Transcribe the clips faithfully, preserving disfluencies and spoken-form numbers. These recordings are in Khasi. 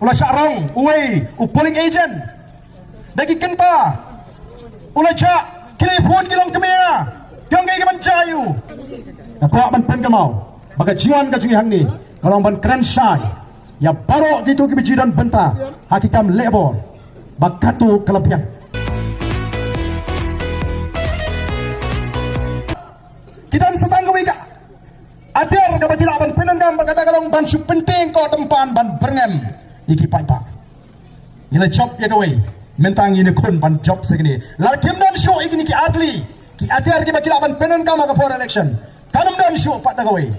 U la shah rong uwei u polling agent da ki kynta. U la shah ki la phone ki long kmie. Ki ong kaei kaban jia ïa u. Nga kwah ban pynkynmaw ba ka jingwan ka jong ngi hangne ka long ban kren shai ïa baroh kito kiba ju don bynta ha ki kam leh bor ba katto ka la biang. Ki don sa tang kawei ka atiar kaba ki lah ban pyndonkam bad kata ka long ban shu pyntieng ko tympan ban byrngem ïa ki paidbah. Ngi la jop ïa kawei, mynta ngi ïakhun ban jop sa kine. Lada kim don shuh ïa kine ki artylli ki atiar kiba ki lah ban pyndonkam ha ka por election, kan ym don shuh pat da kawei.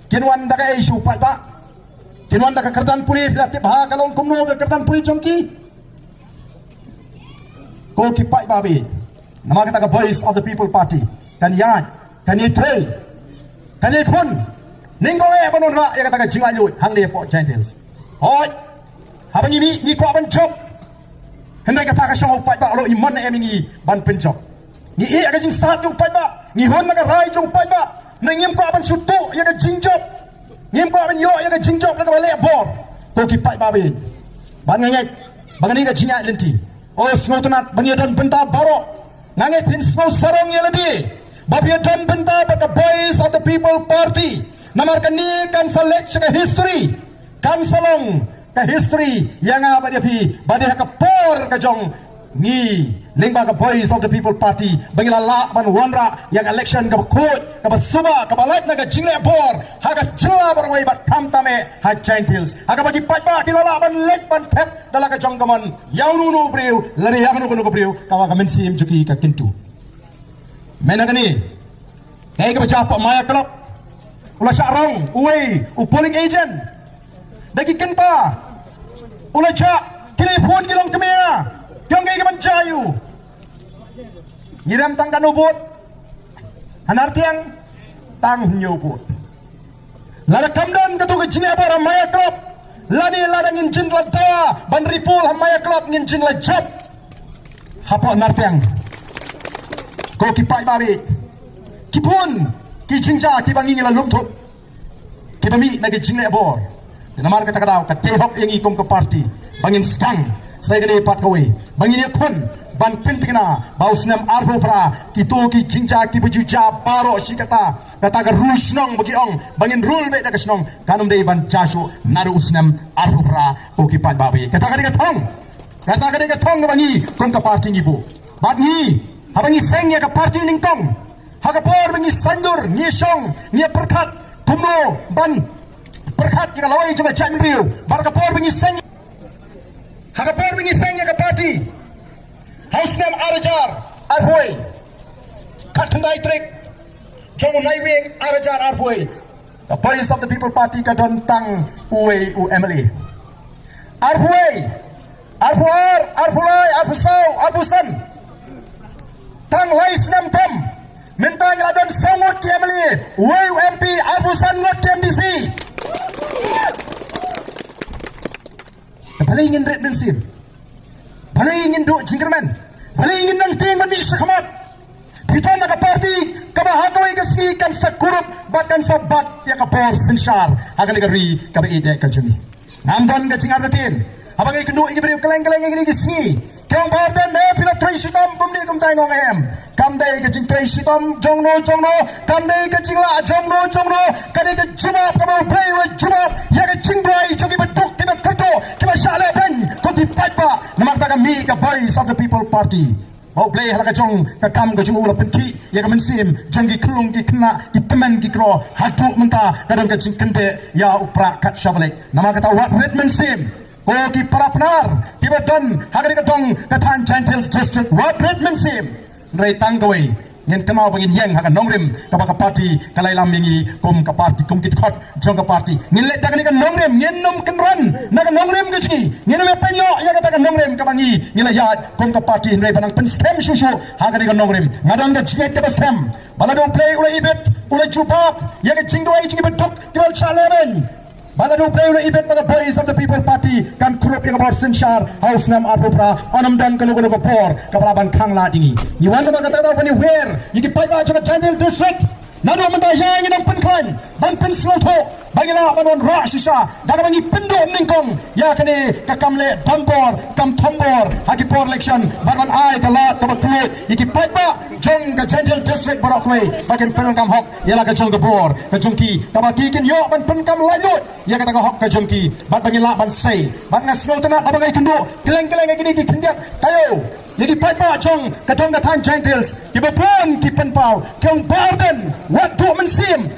Kin wan da kaei shuh paidbah? Kin wan da ka kyrdan pule? Phi la tip ha ka long kumno ka kyrdan pule jong ki? Ko ki paidbah baieit, namar kata ka Voice of the People Party kan ïaid, kan ïatrei, kan ïakhun. Nyngkong eh ban wanrah ïa kata ka jinglaitluid hangne hapoh Jaintia Hills. Hooid, haba ngi mih ngi kwah ban jop. Hynrei kata ka shong ha u paidbah, u la ïoh ïa ngi ban pynjop. Ngi ïeh ïa ka jingstad jong u paidbah, ngi hun na ka rai jong u paidbah. Hynrei ngim kwah ban shu tuh ïa ka jingjop. Ngim kwah ban ïoh ïa ka jingjop na kaba leh bor. Ko ki paidbah baieit, ba nga ngeit ba kane ka jingïaid lynti, o sngewtynnat ba ngi don bynta baroh. Nga ngeit phin sngew sarong ïa lade ba phi don bynta bad ka Voice of the People Party. Namar kane kan sa leit sha ka history. Kan sa long ka history ïa nga bad ïa phi ba dei ha ka por ka jong ngi lyngba ka Voice of the People Party ba ngi la lah ban wanrah ïa ka election kaba khuid, kaba suba, kaba lait na ka jingleh bor ha ka jylla baroh kawei bad khamtam eh ha Jaintia Hills, ha kaba ki paidbah ki la lah ban leit ban thep da la ka jong ka mon ïa uno uno u briew lane ïa kano kano ka briew kaba ka mynsiem jong ki ka kyntu. Mynta kane, kaei kaba jia hapoh Maya Club? U la shah rong uwei u polling agent da ki kynta. U la shah, ki la phone ki long kmie. Ki ong kaei kaban jia ïa u. Ngi rem tang katno vote? Ha Nartiang tang hynñiew vote. Lada kam don kato ka jingleh bor ha Maya Club, lane lada ngin jin la dawa ban ri poll ha Maya Club, ngin jin la jop hapoh Nartiang. Ko ki paidbah baieit, ki bun ki jingjia kiba ngi ngi la lum thup, kiba mih na ki jingleh bor. Te namar kata ka daw ka dei hok ïa ngi kum ka party ba ngin sdang sa ïa kane pat kawei, ba ngin ïakhun ban pynthikna ba u snem arphew phra kito ki jingjia kiba ju jia baroh shi katta, kata ka ru shnong ba ki ong ba ngin rule beit da ka shnong, kan ym dei ban jia shuh naduh u snem arphew phra. Ko ki paidbah baieit, kata ka dei ka thong. Kata ka dei ka thong kaba ngi kum ka party ngi buh. Bad ngi, haba ngi seng ïa ka party nyngkong, ha ka por ba ngi saiñdur, ngi shong, ngi pyrkhat kumno ban pyrkhat ïa ka lawei jong ka jaitbynriew. Bad ha ka por ba ngi seng, ha ka por ba ngi seng ïa ka party ha u snem ar hajar arphew, khatkhyndai tarik jong u Naiwieng ar hajar arphew, ka Voice of the People Party ka don tang uwei u M L A. Arphew, arphew ar, arphew lai, arphew saw, arphew san, tang lai snem tam. Mynta ngi la don saw ngut ki M L A, uwei u M P, arphew san ngut ki M D C. Te balei ngin rit mynsiem? Balei ngin duh jingkyrmen? Balei ngin nang tieng ban mih shakhmat? Phi don ha ka party kaba ha kawei ka sngi kan sa kurup bad kan sa bat ïa ka bor synshar ha kane ka ri kaba ïeit ka jong ngi. Ngam don ka jingartatien haba ngi kynduh ïa ki briew kylleng kylleng ïa kine ki sngi. Ki ong ba don ne phi la trei shitom kumne kumtai, nga ong em. Kam dei ka jingtrei shitom jongno jongno, kam dei ka jinglah jongno jongno, ka dei ka jubab kaba U Blei u la jubab ïa ka jingduwai jong kiba duk, kiba kyrduh, kiba shah lehbeiñ, ko ki paidbah. Namar kata ka mih ka Voice of the People Party. Ba U Blei ha la ka jong ka kam ka jong u u la pynkhih ïa ka mynsiem jong ki khyllung ki khynnah, ki tymmen ki kro, haduh mynta ka don ka jingkyndit ïa u Prah Khatshablei. Namar kata wat rit mynsiem. Ko ki para Pnar kiba don ha kane ka dong ka thaiñ Jaintia Hills District, wat rit mynsiem. Hynrei tang kawei, ngin kynmaw ba ngin ïeng ha ka nongrim kaba ka party ka la ïalam ïa ngi kum ka party, kum ki dkhot jong ka party. Ngin leit da kane ka nongrim, ngin ym kynran na ka nongrim ka jong ngi, ngin ym ïapynïoh ïa kata ka nongrim kaba ngi ngi la ïaid kum ka party. Hynrei ba nang pynskhem shuh shuh ha kane ka nongrim. Nga don ka jingngeit kaba skhem ba lada U Blei u la ibit, u la jubab ïa ka jingduwai jong kiba duk, kiba shah lehbeiñ, ba lada U Blei u la ibit ba ka Voice of the People Party kan kurup ïa ka bor synshar ha u snem arphew phra, yn ym don kano kano ka bor kaba lah ban khanglad ïa ngi. Ngi wan namar kata ka daw ban ïawer ïa ki paidbah jong ka Jaintia Hills District. Naduh mynta ïa ngi nang pynkhlaiñ ban pynsngewthuh ba ngi lah ban wanrah shisha da kaba ngi pynduh nyngkong ïa kane ka kam leh donbor kam thombor ha ki por election, bad ban ai ka lad kaba khuid ïa ki paidbah jong ka Jaintia Hills District baroh kawei ba kin pyndonkam hok ïa la ka jong ka bor ka jong ki, kaba ki kin ïoh ban pyndonkam laitluid ïa kata ka hok ka jong ki, bad ba ngi lah ban sei. Bad nga sngewtynnat haba nga ïakynduh kylleng kylleng ïa kine ki khyndiat taïew ïa ki paidbah jong ka dong ka thaiñ Jaintia Hills, kiba bun ki pynpaw ki ong, Bah Ardent, wat duh mynsiem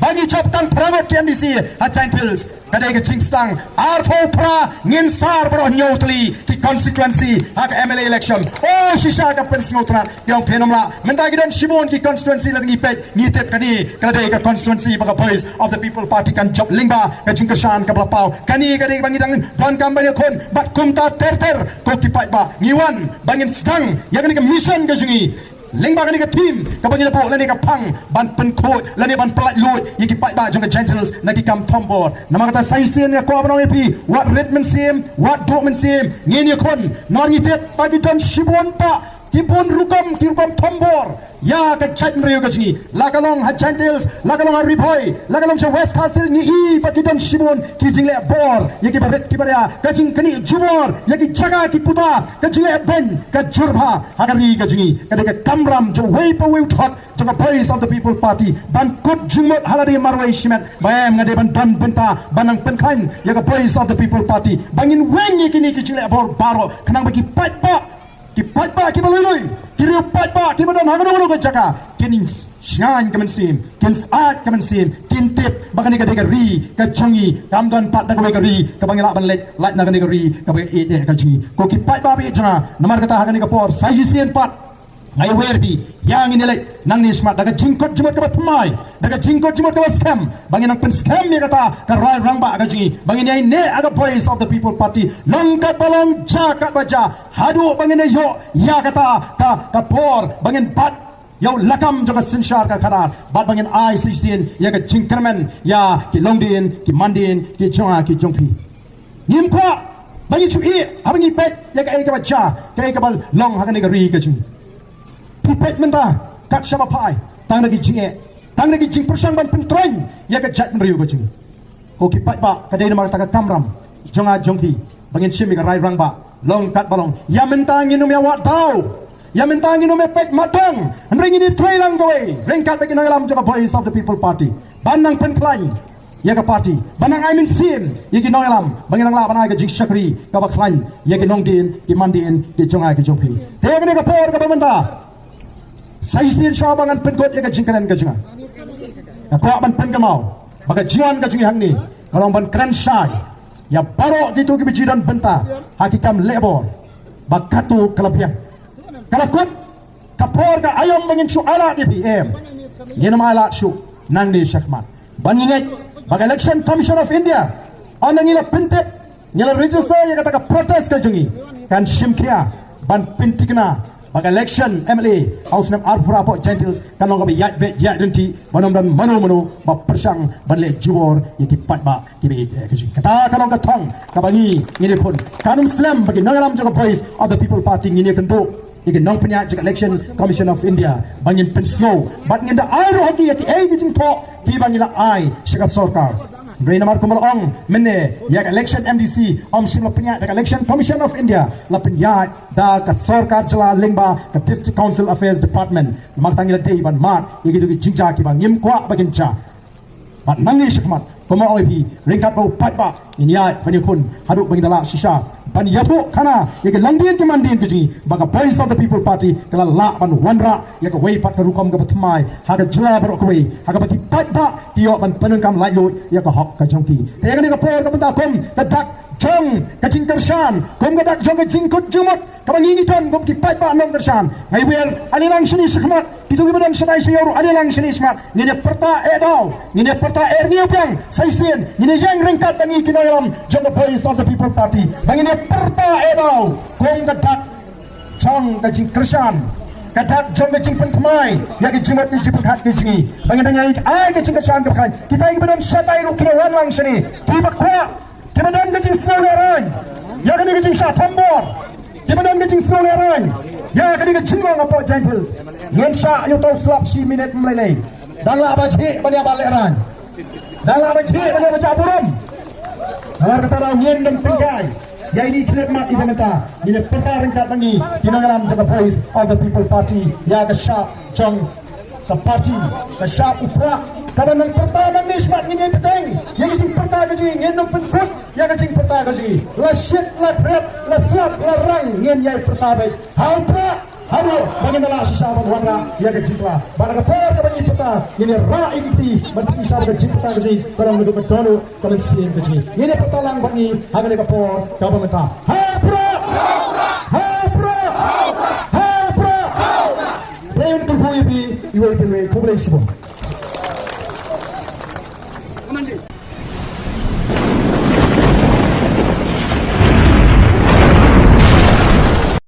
ba ngi jop tang phra ngut ki M D C ha Jaintia Hills. Ka dei ka jingsdang, arphew phra ngin sar baroh hynñiew tylli ki constituency ha ka M L A election. Oh, shisha ka pynsngewtynnat. Ki ong phin ym lah. Mynta ki don shibun ki constituency, lada ngi peit ngi tip kane ka la dei ka constituency ba ka Voice of the People Party kan jop lyngba ka jingkyrshan kaba la paw. Kane ka dei ba ngi dang donkam ban ïakhun bad kumta ter ter, ko ki paidbah, ngi wan ba ngin sdang ïa kane ka mission ka jong ngi lyngba kane ka theme kaba ngi la buh lane ka phang ban pynkhuid lane ban pyllaitluid ïa ki paidbah jong ka Jaintia Hills na ki kam thombor. Namar kata sa shisien nga kwah ban ong ïa phi, wat rit mynsiem, wat duh mynsiem, ngin ïakhun. Namar ngi tip ba ki don shibun bah ki bun rukom ki rukom thombor ïa ka jaitbynriew ka jong ngi, la ka long ha Jaintia Hills, la ka long ha Ri Bhoi, la ka long sha West Khasi Hills, ngi i ba ki don shibun ki jingleh bor ïa ki barit ki baria, ka jingknieh jubor ïa ki jaka ki puta, ka jingleh beiñ ka jur bha ha ka ri ka jong ngi. Ka dei ka kamram jong uwei pa uwei u dkhot jong ka Voice of the People Party ban kut jingmut ha lade marwei shimet ba em, nga dei ban don bynta ban nang pynkhlaiñ ïa ka Voice of the People Party ba ngin weng ïa kine ki jingleh bor baroh, khnang ba ki paidbah, ki paidbah kiba lui lui, ki riew paidbah kiba don ha kano kano ka jaka, kin shngaiñ ka mynsiem, kin syaid ka mynsiem, kin tip ba kane ka dei ka ri ka jong ngi, kam don pat da kawei ka ri kaba ngi lah ban leit lait na kane ka ri kaba ïeit eh ka jong ngi. Ko ki paidbah ba ïeit jong nga, namar kata ha kane ka por sa shisien pat nga ïawer phi, ïa ngin ïaleit nangne shakhmat da ka jingkut jingmut kaba thymmai, da ka jingkut jingmut kaba skhem, ba ngin nang pynskhem ïa kata ka rai rangbah ka jong ngi, ba ngin ïaineh ha ka Voice of the People Party, long katba long, jia katba jia, haduh ba ngin ïoh ïa kata ka, ka por ba ngin bat ïa u lakam jong ka synshar ka khadar, bad ba ngin ai sa shisien ïa ka jingkyrmen ïa ki longdien ki mandien ki jong nga ki jong phi. Ngim kwah ba ngin shu ïeh haba ngi peit ïa kaei kaba jia, kaei kaba long ha kane ka ri ka jong ngi. Phi peit mynta kat shaba phai, tang da ki jingeh, tang da ki jingpyrshang ban pynkhreh ïa ka jaitbynriew ka jong ngi. Ko ki paidbah, ka dei namar kata ka kamram jong nga jong phi ba ngin shim ïa ka rai rangbah long katba long. Ïa mynta ngin ym ïa wad daw, ïa mynta ngin ym ïa peit mat dong, hynrei ngin ïa trei lang kawei ryngkat bad ki nongïalam jong ka Voice of the People Party ban nang pynkhlaiñ ïa ka party, ban nang ai mynsiem ïa ki nongïalam ba ngin nang lah ban ai ka jingshakri kaba khlaiñ ïa ki longdien ki mandien ki jong nga ki jong phi. Te kane ka por kaba mynta sa shisien shuwa ba ngan pynkut ïa ka jingkren ka jong nga, nga kwah ban pynkynmaw ba ka jingwan ka jong ngi hangne ka long ban kren shai ïa baroh kito kiba ju don bynta ha ki kam leh bor ba katto ka la biang, ka la kut ka por ka aïom ba ngin shu ailad ïa phi, em, ngin ym ailad shuh nangne shakhmat. Ban ngin ngeit ba ka Election Commission of India, ynda ngi la pyntip, ngi la register ïa kata ka protest ka jong ngi, kan shim khia ban pynthikna ba ka election M L A ha u snem arphew phra hapoh Jaintia Hills kan long kaba ïaid beit ïaid ryntih, ban ym don mano mano ba pyrshang ban leh jubor ïa ki paidbah kiba ïeit ka jong ngi. Kata ka long ka thong kaba ngi ngin ïakhun. Kan ym slem ba ki nongïalam jong ka Voice of the People Party ngin ïakynduh ïa ki nongpynïaid jong ka Election Commission of India ba ngin pynsngew bad ngin da ai ruh ha ki ïa kiei ki jingthoh kiba ngi la ai sha ka sorkar. Hynrei namar kumba la ong mynne, ïa ka election M D C ym shym la pynïaid da ka Election Commission of India, la pynïaid da ka sorkar jylla lyngba ka District Council Affairs Department. Namar kata ngi la dei ban mad ïa kito ki jingjia kiba ngim kwah ba kin jia. Bad nangne shakhmat, kumba ong ïa phi, ryngkat bad u paidbah ngin ïaid ban ïakhun haduh ba ngin da lah shisha ban ïathuh khana ïa ki longdien ki mandien ka jong ngi ba ka Voice of the People Party ka la lah ban wanrah ïa kawei pat ka rukom kaba thymmai ha ka jylla baroh kawei, ha kaba ki paidbah ki ïoh ban pyndonkam laitluid ïa ka hok ka jong ki. Te ïa kane ka por ka bynta kum ka dak jong ka jingkyrshan, kum ka dak jong ka jingkut jingmut kaba ngi ngi don kum ki paidbah nongkyrshan, nga wer ale lang shane shakhmat, kito kiba don shatai sha ïew ruh ale lang shane shakhmat, ngin ïa pyrta eh daw, ngin ïa pyrta eh rngiew biang sa shisien, ngin ïa ïeng ryngkat bad ngi ki nongïalam jong ka Voice of the People Party ba ngin ïa pyrta eh daw kum ka dak jong ka jingkyrshan, ka dak jong ka jingpynthymmai ïa ka jingmut ka jingpyrkhat ka jong ngi, ba ngin dang ïa ai ka jingkyrshan kaba khlaiñ. Kita kiba don shatai ruh ki wan lang shane, kiba kwah, kiba don ka jingsngew lehraiñ ïa kane ka jingshah thombor, kiba don ka jingsngew lehraiñ ïa kane ka jinglong hapoh Jaintia Hills, ngin shah ïa uto u slap shi minit ym lei lei. Dang lah ba jhieh ban ïa ba lehraiñ. Dang lah ba jhieh ban ïa ba jah burom. Namar kata daw ngin nym tyngkai ïa ine i khlieh mat iba mynta. Ngin ïa pyrta ryngkat bad ngi ki nongïalam jong ka Voice of the People Party, ïa ka shap jong ka party, ka shap u Prah. Kaba nang pyrta nangne shakhmat ngin ïa bteng ïa ka jingpyrta ka jong ngi, ngin nym pynkut ïa ka jingpyrta ka jong ngi. La shit, la khrep, la slap, la rang, ngin ïa pyrta beit ha u Prah. Haduh ba ngin da lah shisha ban wanrah ïa ka jingkylla. Bad ha ka por kaba ngi pyrta, ngin ïa rah ïa ki kti ban pyni sha ba ka jingpyrta ka jong ngi ka long naduh ka dohnud ka mynsiem ka jong ngi. Ngin ïa pyrta lang bad ngi ha kane ka por kaba mynta. Ha u Prah! Ha u Prah! Ha u Prah! Te un kyrkhu ïa phi iwei pa iwei. Khublei shibun.